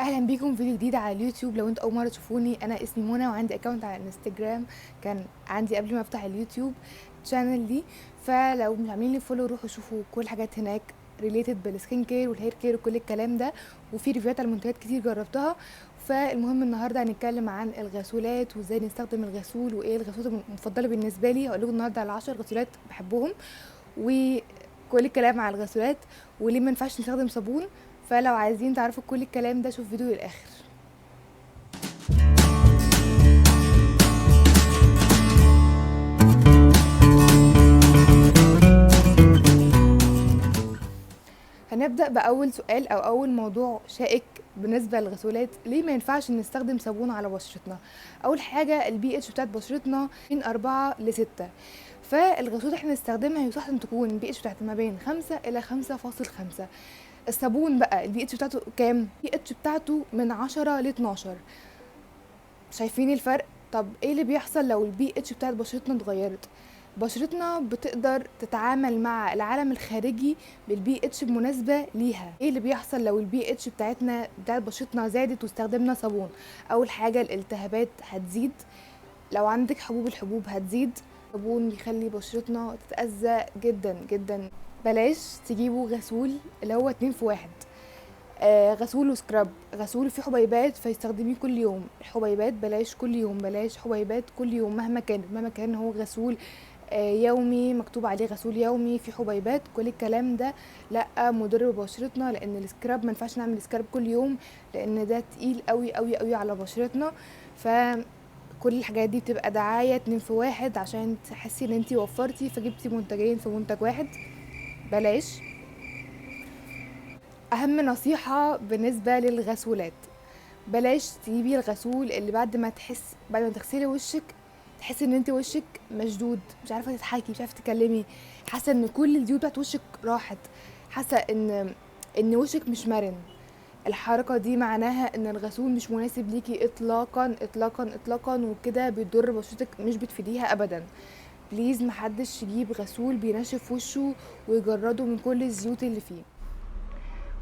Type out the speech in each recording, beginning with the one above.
اهلا بيكم في فيديو جديد على اليوتيوب. لو انتوا اول مرة تشوفوني، انا اسمي منى وعندي account على الانستجرام كان عندي قبل ما افتح اليوتيوب channel دي، فلو مش عاملين لي follow روحوا شوفوا كل الحاجات هناك related بال skin care وال hair care وكل الكلام ده، وفي review هات على منتجات كتير جربتها. فالمهم النهارده هنتكلم عن الغسولات وازاي نستخدم الغسول وايه الغسولات المفضلة بالنسبة لي. هقول لكم النهارده على 10 غسولات بحبهم وكل الكلام على الغسولات وليه ما ينفعش نستخدم صابون. فلو عايزين تعرفوا كل الكلام ده شوفوا فيديو للاخر. هنبدأ بأول سؤال أو أول موضوع شائك بالنسبة للغسولات، ليه ما ينفعش نستخدم صابون على بشرتنا؟ أول حاجة البي اتش بتاعت بشرتنا من 4 ل6، فالغسولات احنا نستخدمها يستحسن تكون البي اتش بتاعت ما بين 5 إلى 5.5. الصابون بقى البي اتش بتاعته كام؟ البي اتش بتاعته من 10 ل 12. شايفين الفرق؟ طب ايه اللي بيحصل لو البي اتش بتاعت بشرتنا اتغيرت؟ بشرتنا بتقدر تتعامل مع العالم الخارجي بالبي اتش المناسبة ليها. ايه اللي بيحصل لو البي اتش بتاعت بشرتنا زادت واستخدمنا صابون؟ اول حاجة الالتهابات هتزيد، لو عندك حبوب الحبوب هتزيد. الصابون بيخلي بشرتنا تتأذى جدا جدا. بلاش تجيبوا غسول اللي هو 2 في 1، غسول و scrub. غسول فيه حبيبات فيستخدميه كل يوم، الحبيبات بلاش كل يوم، بلاش حبيبات كل يوم مهما كان هو غسول يومي مكتوب عليه غسول يومي في حبيبات، كل الكلام ده لا، مضر ببشرتنا. لان ال scrub ما ينفعش نعمل scrub كل يوم لان ده تقيل قوي قوي قوي على بشرتنا. فكل الحاجات دي بتبقى دعاية 2 في 1 عشان تحسي ان انتي وفرتي فجبتي منتجين في منتج واحد. بلاش. اهم نصيحة بالنسبة للغسولات، بلاش تجيبي الغسول اللي بعد ما تغسلي وشك تحسي ان انت وشك مشدود، مش عارفه تضحكي، مش عارفه تتكلمي، حاسه ان كل الزيوت بتاعت وشك راحت، حاسه ان وشك مش مرن. الحركة دي معناها ان الغسول مش مناسب ليكي اطلاقا اطلاقا اطلاقا، وكده بيضر بشرتك مش بتفيديها ابدا. please محدش يجيب غسول بينشف وشه ويجرده من كل الزيوت اللي فيه.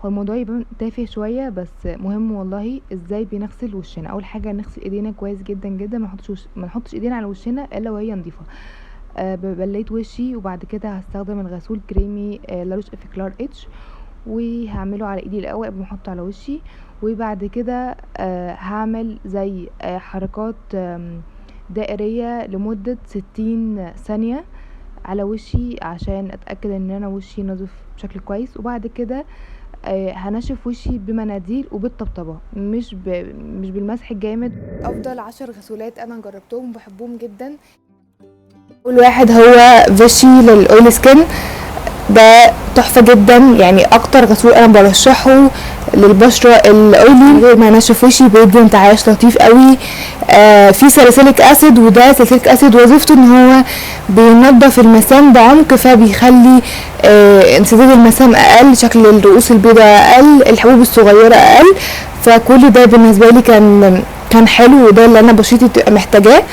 هو الموضوع يبان تافه شوية بس مهم والله. ازاي بنغسل وشنا؟ اول حاجة نغسل ايدينا كويس جدا جدا، ما نحطش ايدينا على وشنا الا وهي نظيفة. ببليت وشي وبعد كده هستخدم الغسول كريمي لاروش افكلار اتش، وهعمله على ايدي الاول قبل ما احطه على وشي. وبعد كده هعمل زي حركات دائريه لمدة 60 ثانية على وشي عشان اتاكد ان انا وشي نظيف بشكل كويس. وبعد كده هنشف وشي بمناديل وبالطبطبه، مش بالمسح الجامد. افضل 10 غسولات انا جربتهم وبحبهم جدا. اول واحد هو فيشي لل oily skin، ده تحفة جدا، يعني اكتر غسول انا برشحه للبشره ال oily. غير ما ينشف وشي بيدي انتعاش لطيف قوي. في salicylic acid، وده salicylic acid وظيفته ان هو بينظف المسام بعمق، فبيخلي انسداد المسام اقل، شكل الرؤوس البيضاء اقل، الحبوب الصغيرة اقل. فكل ده بالنسبة لي كان حلو، وده اللي انا بشرتي بتبقى محتاجاه.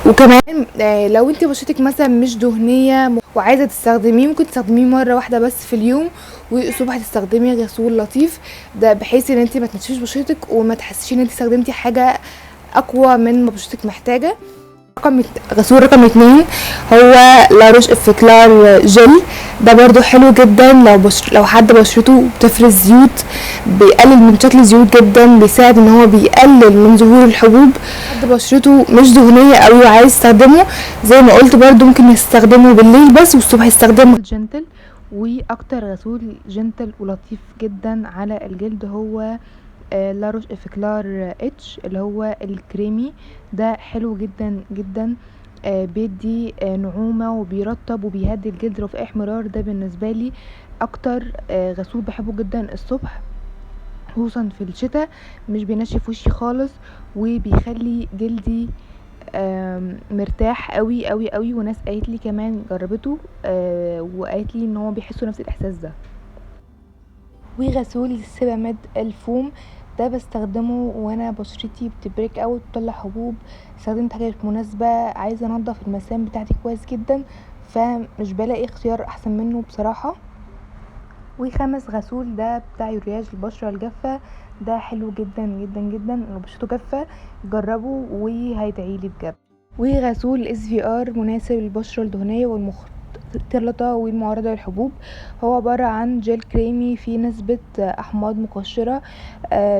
وكمان لو انت بشرتك مثلا مش دهنية وعايزه تستخدميه، ممكن تستخدميه مرة واحدة بس في اليوم، والصبح تستخدمي غسول لطيف ده، بحيث ان انت ما تنشفيش بشرتك وما تحسيش ان انت استخدمتي حاجة اقوى من ما بشرتك محتاجه. غسول رقم 2 هو لاروش افكلار جل، ده برضو حلو جدا لو حد بشرته بتفرز زيوت، بيقلل من شكل الزيوت جدا، بيساعد ان هو بيقلل من ظهور الحبوب. حد بشرته مش دهنية قوي وعايز يستخدمه زي ما قلت برضو ممكن يستخدمه بالليل بس والصبح يستخدمه gentle. واكتر غسول gentle ولطيف جدا على الجلد هو لاروش افكلار اتش اللي هو الكريمي، ده حلو جدا جدا، بيدي نعومة وبيرطب وبيهدي الجلد لو في احمرار. ده بالنسبة لي اكتر غسول بحبه جدا الصبح، خصوصا في الشتاء، مش بينشف وشي خالص وبيخلي جلدي مرتاح قوي قوي قوي. وناس قالت لي كمان جربته وقالت لي ان هو بيحسوا نفس الاحساس ده. وغسول السيباميد الفوم ده بستخدمه وانا بشرتي بت break out بتطلع حبوب، استخدمت حاجة مش مناسبة، عايزه انضف المسام بتاعتي كويس جدا، فمش بلاقي اختيار احسن منه بصراحة. وخامس غسول ده بتاع يورياج البشرة الجافة، ده حلو جدا جدا جدا، لو بشرته جافة جربه وهيدعيلي بجد. وغسول SVR مناسب للبشره الدهنية والمختلطه والمعرضه للحبوب، هو عبارة عن جل كريمي فيه نسبه احماض مقشره،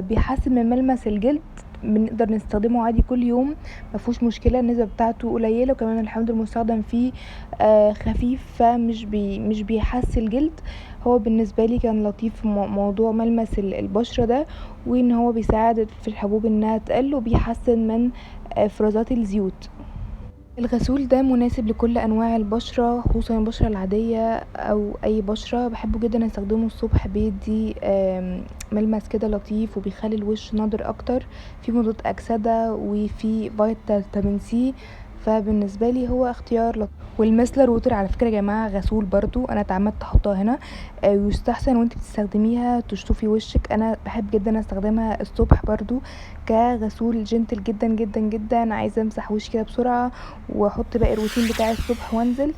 بيحسن من ملمس الجلد، بنقدر نستخدمه عادي كل يوم مفيهوش مشكلة، النسبة بتاعته قليله، وكمان الحمض المستخدم فيه خفيف، فمش مش بيحس الجلد. هو بالنسبة لي كان لطيف في موضوع ملمس البشرة ده، وان هو بيساعد في الحبوب انها تقل، وبيحسن من افرازات الزيوت. الغسول ده مناسب لكل انواع البشرة، خصوصا البشرة العادية او اي بشره. بحبه جدا استخدمه الصبح، بيدي ملمس كده لطيف وبيخلي الوش نضر اكتر، في مضاد اكسده وفي فيتامين C، فبالنسبه لي هو اختيار لطيف. وال micellar water على فكرة يا جماعة غسول برضو، انا اتعمدت احطها هنا، ويستحسن وانت بتستخدميها تشطفي وشك. انا بحب جدا استخدمها الصبح برضو كغسول gentle جدا جدا جدا، عايزه امسح وشي كده بسرعة واحط باقي الروتين بتاعي الصبح وانزل.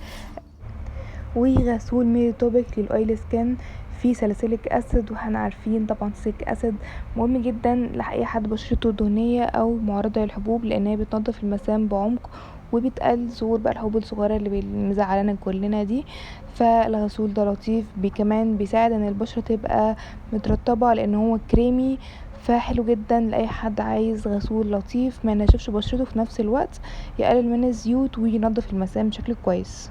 وغسول ميدي توبيك لل oily skin فيه salicylic acid، واحنا عارفين طبعا salicylic acid مهم جدا لاي حد بشرته دهنية او معرضه للحبوب، لان هي بتنظف المسام بعمق وبتقلل ظهور بقى الحبوب الصغيرة اللي مزعلانا كلنا دي. فالغسول ده لطيف، كمان بيساعد ان البشرة تبقى مترطبه لان هو كريمي، فحلو جدا لاي حد عايز غسول لطيف ما ينشفش بشرته، في نفس الوقت يقلل من الزيوت وينظف المسام بشكل كويس.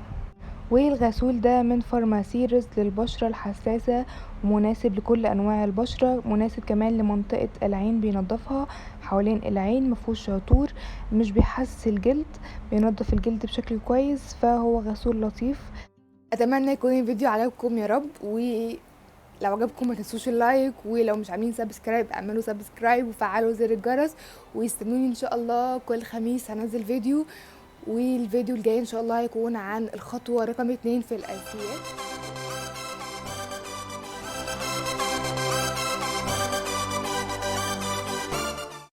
والغسول ده من فارماسيرس للبشرة الحساسة، ومناسب لكل انواع البشرة، مناسب كمان لمنطقة العين، بينظفها حوالين العين، مفهوش عطور، مش بيحسس الجلد، بينظف الجلد بشكل كويس، فهو غسول لطيف. اتمنى يكون الفيديو عجبكم يا رب، ولو عجبكم ما تنسوش ال like، ولو مش عاملين subscribe اعملوا subscribe وفعلوا زر الجرس، واستنوني ان شاء الله كل خميس هنزل فيديو، والفيديو الجاي ان شاء الله هيكون عن الخطوة رقم 2 في الاساسيات.